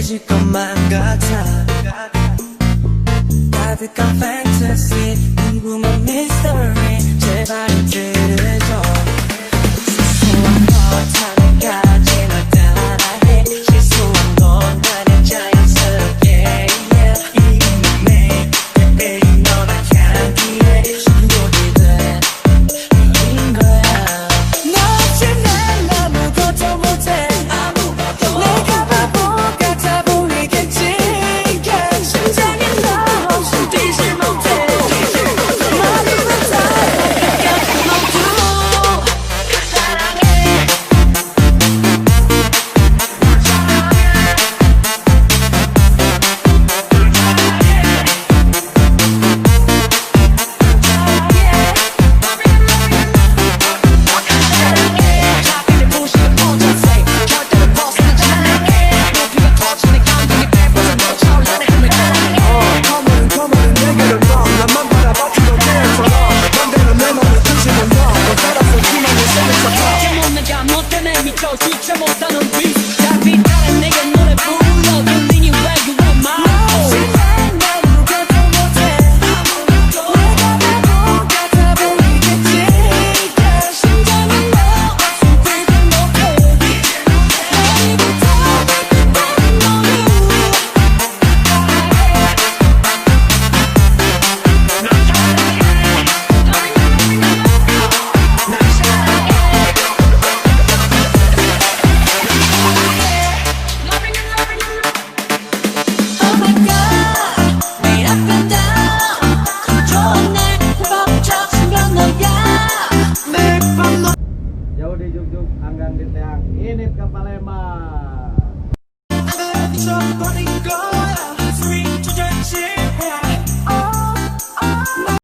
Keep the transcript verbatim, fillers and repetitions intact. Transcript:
질 것만 같아. 가득한 fantasy, 궁금한 mystery, 제발 들려줘. 소소한 것 하나까지 널 따라해. 실수한 건 아냐, 자연스럽게, yeah. 이 맘에, baby, 너만 향기에 중독이 돼. 인 거야. 너 없이 난 아무것도 못해. 아무것도. 내가 바보 같아 보이겠지. Yeah. 심장이 너 없이 뛰지 못해. 말이 못해. 가까이 모두 사랑해. Jauh di jukjuk, anggang di teang, ini ke Palembang.